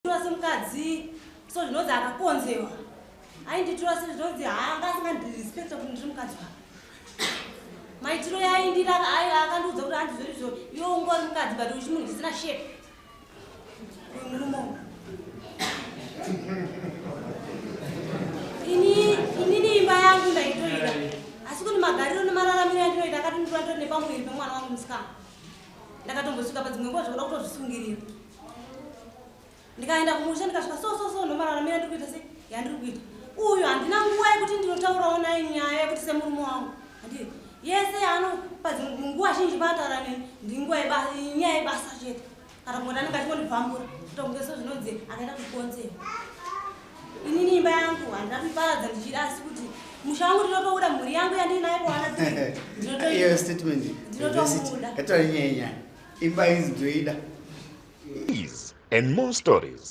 Tora semukadzi so zvinonzi akakonzewa ainditora sezvinonzi haanga asingandirespecta kuti ndiri mukadzi wake maitiro yaaindira akandiudza kuti handizvoizvo iwe unga uri mukadzi but uchimunhu chisina shape uyu murume uyu ini inini imba yangu ndaitoida asi kuti magariro nemararamiro yandinoita akatondira ndori nepamuviri pemwana wangu musikana ndakatombosvika padzimwe nguva zvekuda kutozvisungirira ndikaenda kumusha ndikasvika so so so ndomararamira ndiri kuita se yandiri kuita uyu handina nguva yekuti ndinotaurawo naye nyaya yekuti semurume wangu handi yese yaano padzimwe nguva zhinji paataura neni ndinguva nyaya yebasa chete kana kungoti anenge achingondibvambura kuita kunge sezvinonzi akaita kukonzera. Inini imba yangu handina kuiparadza ndichida asi kuti musha wangu ndinotouda mhuri yangu yandiinayo kuwana iyo statement Ndinotomuda. Yataura nyaya imba inzi ndoida. These and more stories.